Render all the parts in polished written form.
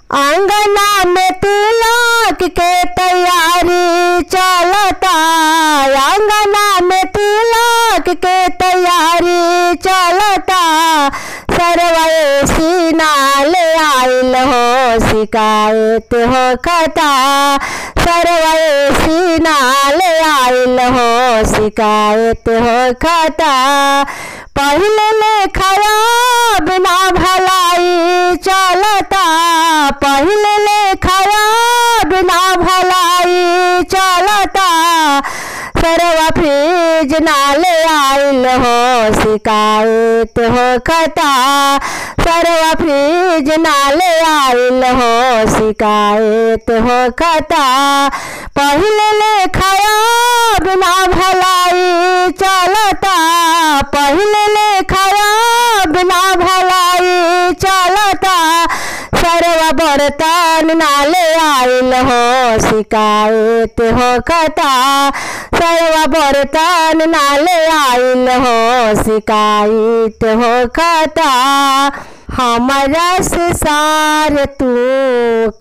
आंगना में तिलक के तैयारी चलता, आंगना में तिलक के तैयारी चलता, सरवा एसी नाले आइल हो शिकायत हो खता, सरवा एसी नाले आइल हो शिकायत हो खता। पहले ले खराब ना भलाई चलता, पहले ले खराब ना भलाई चलता, सरवा फ्रिज नाले आइल हो शिकायत हो खता, सरवा फ्रिज नाले आइल हो शिकायत हो खता। पहले ले खराब ना भलाई चलता, पहले ले खराब ना भलाई चलता, सरवा बर्तन नाले आइल हो शिकायत हो खता, सरवा बर्तन नाले आइल हो शिकायत हो खता। हमारा से सार तू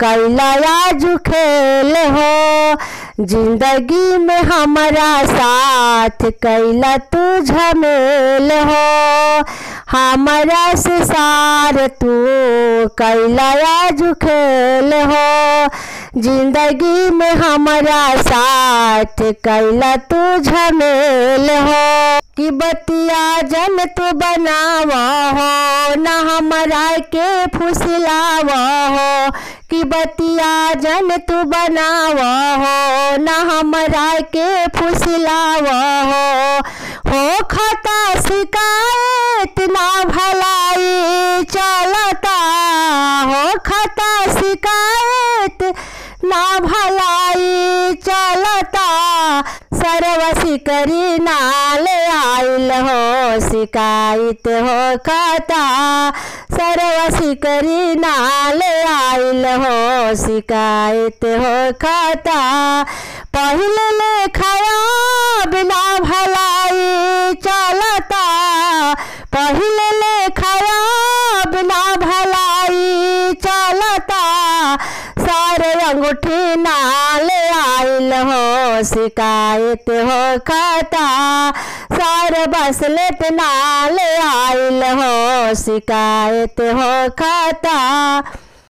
कैला आजू खेल हो, जिंदगी में हमारा साथ कैला तू झमेल हो, हमारा से सार तू कैला आजू खेल हो, जिंदगी में हमारा साथ कैला तू झमेल हो। कि बतिया जन तू बनावा हो ना हमारा के फुसलावा हो, कि बतिया जन तू बनावा हो ना हमारा के फुसलावा हो खता शिकायत ना भलाई चलता, हो खता शिकायत ना भलाई चलता, सरवा सिकरी नाले आइल हो शिकायत हो खता, सरवा सिकरी नाले आइल हो शिकायत हो खता। पहले ले खराब ना भलाई चलता, पहले ले खराब ना भलाई चलता, सारे अंगूठी नाले आइल हो शिकायत हो खता, सारे बसलेट नाले आइल हो शिकायत हो खता।